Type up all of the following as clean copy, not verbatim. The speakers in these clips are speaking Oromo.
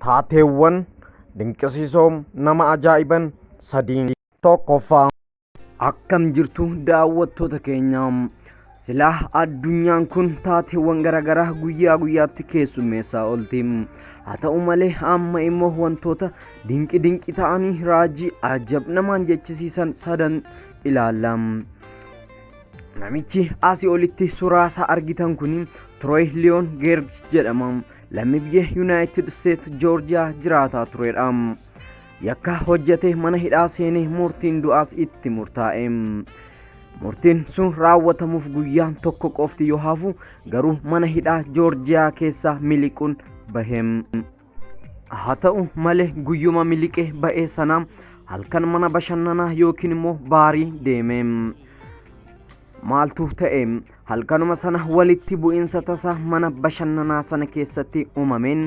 Taateewwan dinqisiisoo nama ajaa'iban sadii. Tokkoffaa. Akkam jirtu daawwattoota keenya? Silaa addunyaan kun taateewwan garaagaraa guyyaa guyyaatti keessummeessaa oolti. Haa ta'u malee amma immoo wantoota dinqi dinqi ta'anii raajii ajab namaan jechisiisan sadan ilaalla. Namichi asii olitti suuraa isaa argitan kun Troy Leon Geerg jedhama. Lammii biyya Yuunaayitid Isteet Joorjiyaa jiraataa turedha. Yakka hojjete mana hidhaa seenee murtiin du'aas itti murtaa'e. Murtiin sun raawwatamuuf guyyaan tokko qofti yoo hafu garuu mana hidhaa Joorjiyaa keessaa miliquun bahe. Haa ta'u malee guyyuma miliqee ba'ee sana halkan mana bashannanaa yookiin immoo baarii deeme. Maaltu ta'e? Halkanuma sana walitti bu'iinsa tasaa mana bashannanaa sana keessatti uumameen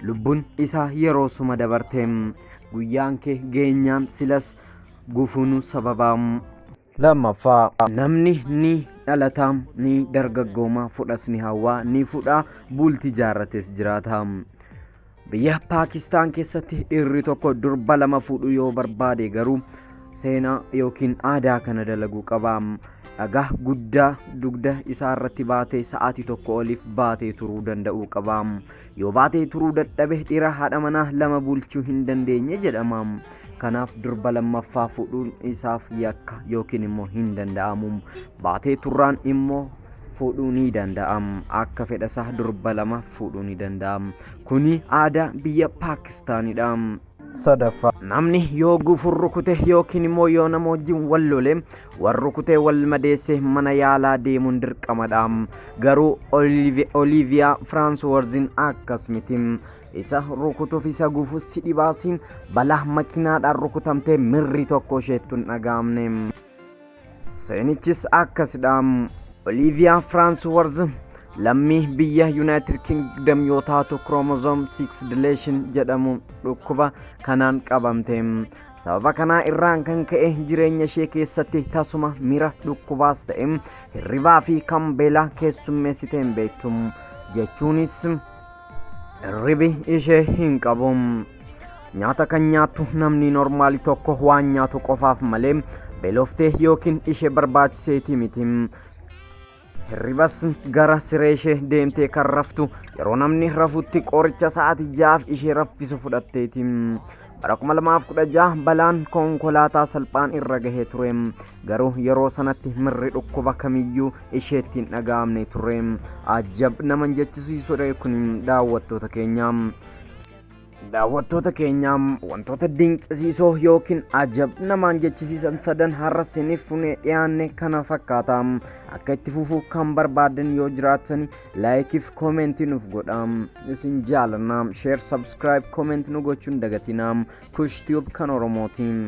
lubbuun isaa yeroo suma dabarte. Guyyaan kee geenyaan silas gufuunu sababa. Lammaffaa, namni ni dhalata, ni dargaggooma, fudhas ni hawwa, ni fudha, bulti jaarrates jiraata. Biyya Paakistaan keessatti dhiirri tokko durba lama fuudhuu yoo barbaade garuu seenaa yookiin aadaa kana dalaguu qaba. Dhagaa guddaa dugda isaa irratti baatee sa'aatii tokko oliif baatee turuu danda'uu qaba. Yoo baatee turuu dadhabe dhiira haadha manaa lama bulchuu hin dandeenye jedhama. Kanaaf durba lammaffaa fuudhuun isaaf yakka yookiin immoo hin danda'amu. Baatee turraan immoo fuudhuu ni danda'a. Akka fedhasaa durba lama fuudhuu ni danda'a. Kuni aadaa biyya Paakistaanidha. Sadaffaa. Namni yoo gufuun rukute yookiin immoo yoo nama wajjin wal lole, wal rukutee wal madeesse mana yaalaa deemuun dirqamadha. Garuu Oliiviyaa Firaansworziin akkas miti. Isa rukutuuf isa gufu si dhibaasiin balaa makiinaadhaan rukutamtee mirri tokko isheettu hin dhaga'amne. Seenichis akkasidha. Oliiviyaa Firaansworz lammii biyya Yuunaayitid Kingdom yoo taatu kiroomozoom 6 deletion jedhamu dhukkuba kanaan qabamte. Sababa kanaa irraan kan ka'e jireenya ishee keessatti tasuma mira dhukkubaas ta'e hirribaa fi kan beelaa keessummeessitee hin beektu. Jechuunis Hirribi ishee hin qabu. Nyaata kan nyaattu namni normaali tokko waan nyaatu qofaaf malee beeloftee yookiin ishee barbaachiseeti miti. Hirribas gara siree ishee deemtee kan raftu yeroo namni rafutti qoricha sa'aatii ja'aaf ishee raffisu fudhatteeti. Bara 2016 balaan konkolaataa salphaan irra gahee ture. Garuu yeroo sanatti mirri dhukkuba kamiyyuu isheetti hin dhaga'amne ture. Ajab nama hin jechisiisudha kun daawwattoota keenya. Daawwattoota keenya, wantoota dinqisiisoo yookiin ajab namaan jechisiisan sadan har'a isiniif funee dhiyaanne kana fakkaata. Akka itti fufu kan barbaadan yoo jiraatan laayikiif koomentii nuuf godha. Isin jaalanna. Sheer, sabskiraayib, koomentii nu gochuun dagatina. Kush Tube kan Oromootiin.